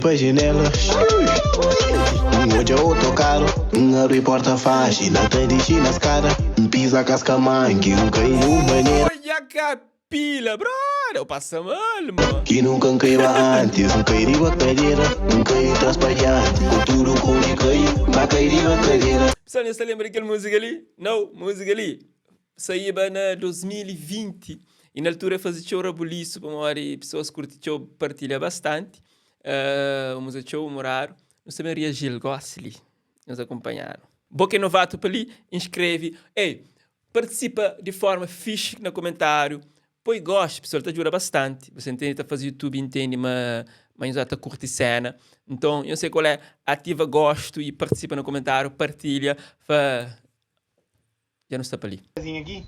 Pa janela, N odja otokaru, N abri porta faxi, na ta dixi na skada, N piza kaska manki, N kai di un manera. Odja kapila, brother, u pasa mal, mo. Ki nunka N kaiba antis, N kai riba kadera, N kai di tras pa dianti, ku tudu ku mi kai, N ba kai riba kadera. Pessoal, nhos ta lenbra di kel múzika li? Nau, múzika li saíba na 2020 i na altura faze txeu rabulisu pamodi pesoas kurti txeu partilha bastanti uh, múzika txeu umoradu. Nu sta ben reaji-l gosi li, nhos akunpanha-nu. Bo ki é novatu pa li, inskreve, ei, partisipa di forma fixi na komentáriu, poi gostu, pessoal ta djuda bastanti. Você ntende, ta faze YouTube intende ma ma nhos ta kurti sena. Nton, nhos sei kal é, ativa gostu i partisipa na komentáriu, partilha, fa Dja nu sta pa li. Aqui.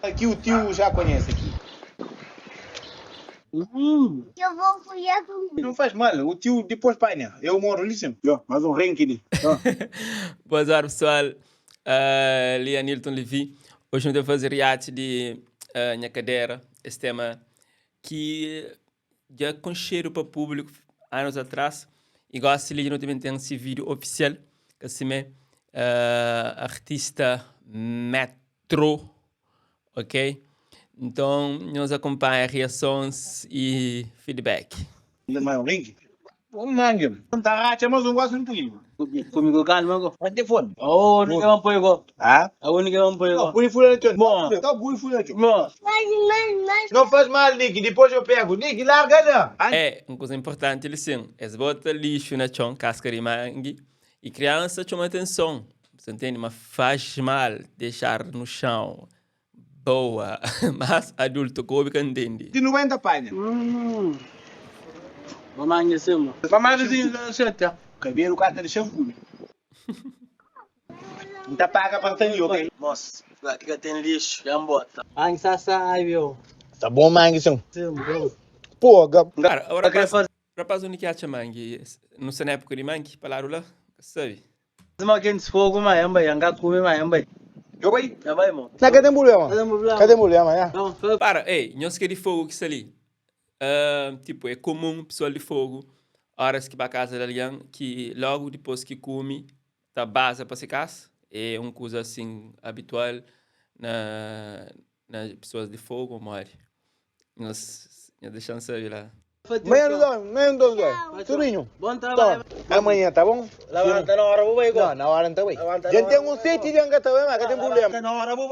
Aqui o tio já conhece aqui. Eu vou folhar com. Não faz mal, o tio depois panha. Eu moro ali sempre. Ó, mais um renque ali. Ó. Boas horas pessoal, uh, li é Anilton Levy. Hoje nu ta faze react di uh, Nha Cadera, es tema ki dja konxedu pa públiku anus atrás i gosi li dja nu ta ben ten si vídeo ofisial ka simé uh, artista Metro, ok? Nton nhos akonpanha reasons i feedback. Mais um link? Um mangue. Não tá racha, mas um gosto um pouquinho. Comigo calma go. Mas fone. A única não põe go. Ah? A única não põe go. Põe folha no chão. Bom. Tá põe folha no chão. Bom. Mas, mas, mas. Não faz mal, Nick. Depois eu pego. Nick, larga lá. É, un kuza inportanti li sin, es bota lixu na txon, kaska di mangi, i kriansa txoma atenson, bu ntende? Ma faz mal deixar no chão. Boa, mas adulto ka obi ka ntende. De 90 panha. Mamãe assim, Mamãe assim, cabelo carta de shampoo. Não tá paga para ter ok? Moço, aqui que tem lixo, já bota. Ang sasa viu. Tá bom, mangue, sim. Sim, bom. Pô, gab. Cara, o Eu queria rapaz, fazer rapaz onde que acha mangue? Não sei na época de mangue, falaram lá, sabe? uma quente fogo, mas amba, anga come, mas amba. Eu vai. Já vai, irmão. Não, cadê problema? Cadê problema? Cadê problema, né? Não, foi Para, ei, nhos que é de fogo que está ali. Tipo, é comum pessoal de fogo, horas que vai casa de alguém, que logo depois que come, tá baza para se casa. É uma coisa assim habitual na, na pessoas de fogo, morre. Nós, nós deixamos saber lá. Meia não, meia não, não. Turinho. Bom trabalho. Amanhã, tá bom? Levanta na hora, vou Não, na hora não tá bem. Levanta na Já tem hora, um sete de anga também, mas tem problema. na hora, vou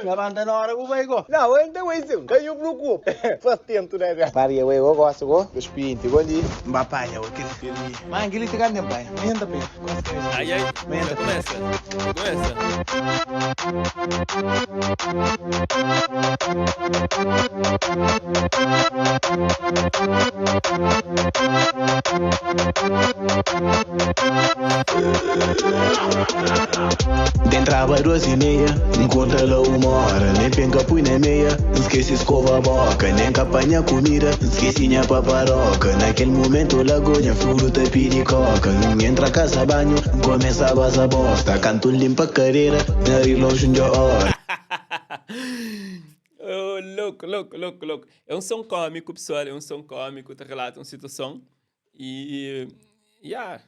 Levanta na hora, vou Não, eu não tenho isso. Ganho preocupo. Faz tempo, né, velho? Pare, eu eu gosto, go. Dos pintos, bom dia. Bapanha, eu quero filme. Mas aquele te ganha, pai. Menda, pai. Ai, ai, já começa. Já começa. Entrava 2:30, encontra lá uma hora, nem penca pui na meia. Esqueci escova a boca, nem capanha comida, esqueci minha paparoca. Naquele momento lagoa, furo te pedi coca. Entra casa banho, começa a vazar bosta. Canto limpa cadeira, na relógio de hora. Oh, louco, louco, louco, louco. É um som cômico, pessoal. É um som cômico, te relata uma situação. E. Yeah,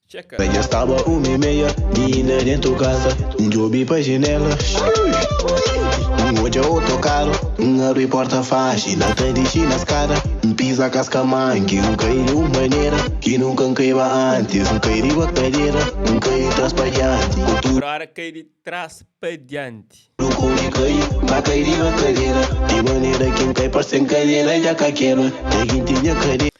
checa. Já estava 1:30, menina dentro casa, um job pra janela. Um olha outro carro, um abre porta faixa, na tá desci na escada, um pisa casca mangue, um cai de uma maneira que nunca caiba antes, um cai de cadeira, um cai de trás pra diante, com tudo Agora cai de trás para diante. com de cai, vai cair de cadeira, de maneira que cai para sem cadeira, já caqueira, ninguém tinha cadeira.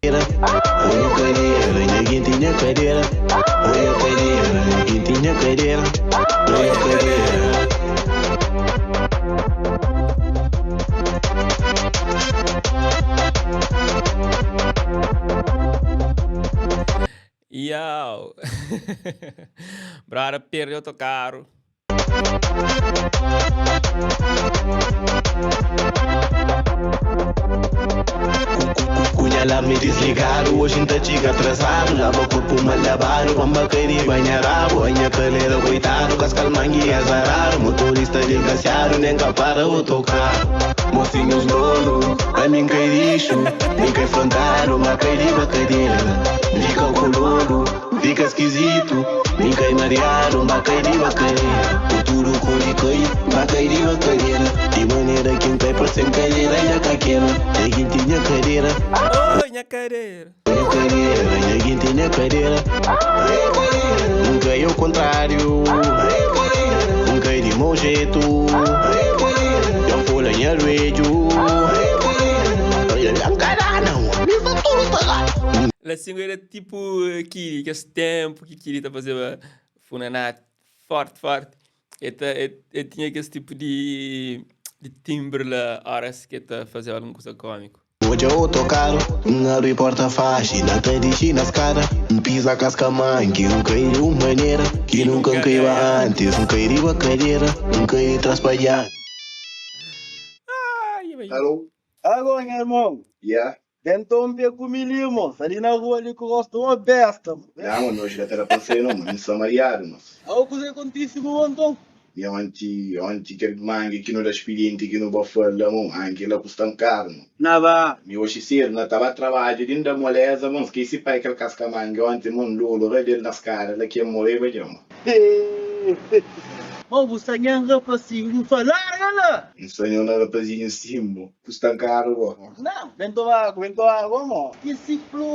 Olha cadeira, ninguém tinha cadeira. Olha cadeira, ninguém tinha cadeira. Olha cadeira. Iau. Brother perde autocarro. Cunha lá me desligado, hoje tá chega atrasado. Lava corpo mal lavado, bamba cair e banha rabo. A minha calera, coitado, cascal mangue azarado. Motorista desgraciado, nem para o tocar. Mocinhos lolo, ami N kai lixu Mi N kai frontadu, ma kai riba kadera N fika ku lolo, fika skizitu Mi N kai mariadu, ma kai riba kadera Ku tudu kori kai, ma kai riba kadera Di manera ki N kai parse N kadera nha ka keba Nha ginti nha kadera Oi, nha kadera. Nha kadera, nha ginti nha kadera N kai o kontráriu N kai di mau jetu Dja N fola nha duedju N ka dana mi sta tudu stagadu. La singu era tipu Kiri, kes ténpu ki Kiri ta fazeba funaná fórti fórti, e ta e tinha kes tipu di timbre la óras ki e ta fazeba algun kuza kómiku. Odja otokaru, N abri porta faxi, na ta dixi na skada, N piza kaska manki, N kai di un manera ki nunka N kaiba antis, N kai riba kadera, N kai di tras pa dianti. Hello. Alô, nha irmon. Yeah. Ben tonpia ku mi li, mo. Sta li na rua li ku rostu uma besta, mo. Nha, mano, oji ka ta da pa N sai no, mano. Mi sta mariadu, mas. Au, kuzê kontise ku bo nton? Mi onti, onti kel mangi ki nu da spidienti ki nu ba fal la, mo, mangi la ku sta nkaru, mo. Na ba. Mi oxi sedu na ta ba trabadju di N da moleza, mo, N skese pai kel kaska mangi onti, mo, N lolo ra del na skada la ki N moreba dja, mo. Mo, bu sta nha rapasinhu, bu fla, larga la! N sta nho na rapazinhu sim, mo. Ku sta nkaru, bo. Não, ben toma água, ben toma água, mo. Ki ciclo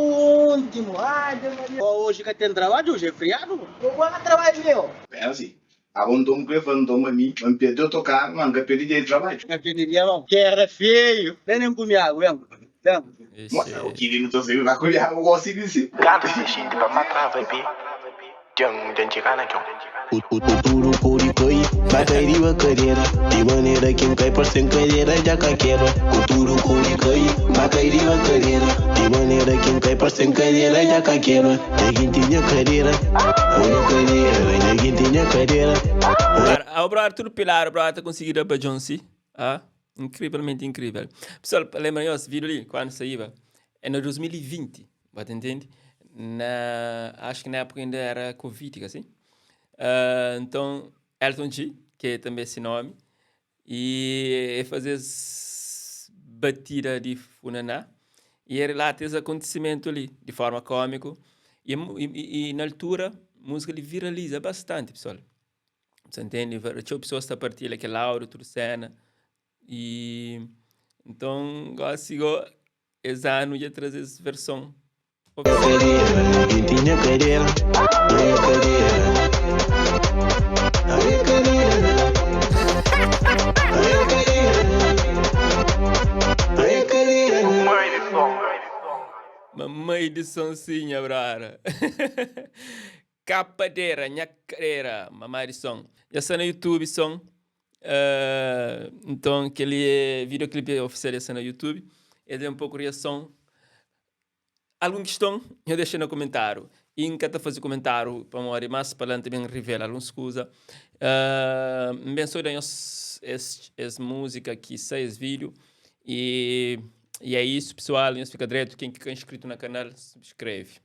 onti, mo. Ai, Maria. Ó, hoje ka ten trabadju, hoje é feriado, mo. Bo ba trabadju meu. Ben asi. Abo nton bu kre fla nton ma mi, ma N perde otokaru, ma N ka perde dia di trabadju. Ka perde dia, mo. Ki era feio. Ben nem kume água, ben, ben. Mosa, o kili nu ta sabi ba kume água gosi di si. Gadu si xinti pa matrava pi djan djan txiga na txon. O tudu podi kai, ma kai riba kadera Di manera ki N kai parse N kadera dja ka keba O tudu podi kai, ma kai riba kadera Di manera ki N kai parse N kadera dja ka keba Nha ginti nha kadera, o nha kadera Nha ginti nha kadera, o Claro, ao brother tudo pilado, brother ta consegui da pa John C. Ah, incrivelmente incrível. Pessoal, lembra nhos, vídeo li, quando saíba, é na 2020, ba ta entende? Na, acho que na época ainda era Covid, assim. Uh, então, Elton G, que é também esse nome, e é fazer batida de funaná, e ele relata esse acontecimento ali, de forma cômico, e, e, e na altura, música ali viraliza bastante, pessoal. Você entende? Txeu pessoas ta partilha kel áudio, tudo cena. E então, gosi go, es anu dja traze es verson oficial. Kadera, ginti nha kadera, nha kadera, nha kadera, nha kadera, nha kadera. Mamai di sonsinha, brother. Kapadera, nha kadera, mamai di son. Dja sta na YouTube son. Uh, nton kel-li é videoclip oficial dja sta na YouTube. Es é un pouco reason. Algun kiston, nho dexa na komentáriu. I N ka ta faze komentáriu pamodi más pa la N ta ben revela alguns kuza. Uh, N ben so da nhos es, es múzika ki sai, es vídiu. E, e é isu, pesoal. Nhos fika dretu. Ken ki ka inscritu na kanal, subskreve.